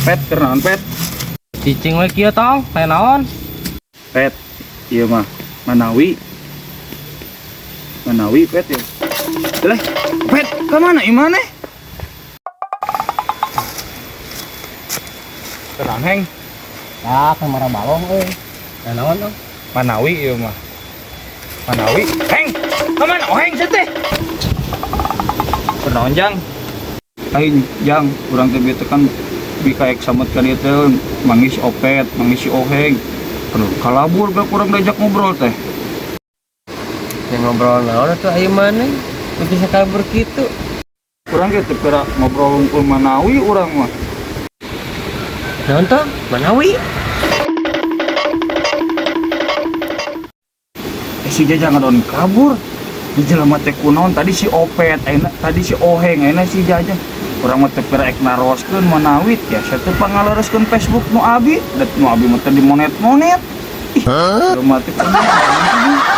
Pet, keur naon, Pet? Cicing we kieu tong, aya naon? Pet, ieu mah manawi. Manawi, Pet, ya. Lah, Pet, ka mana ieu maneh? Keur naon, Heng? Ya, kamara balong euy. Aya naon tong? Manawi ieu mah. Manawi, Heng, ka mana? Oh, Heng teh. Keur naon, Jang? Aing, Jang, urang teh bieu teh kan bika ek samet ka dieu teh manggih si Opet, manggih si Oheng. Aduh, kalabur gak kurang diajak ngobrol teh. Yang ngobrol naon atuh ayeuna maneh? Teu bisa kabur kitu. Urang ge teu pira ngobrol hungkul manawi urang mah. Naon tong? Manawi? Eh, si Jajang ngadon kabur. Di jelema teh kunaon, tadi si Opet, ayeuna tadi si Oheng, ayeuna si Jajang. Urang mah teu pira ek naroskeun manawi tiasa teu pangalereskeun Facebook nu abi, da nu abi mah teh dimonet-monet. Ih, jelema teh kunaon.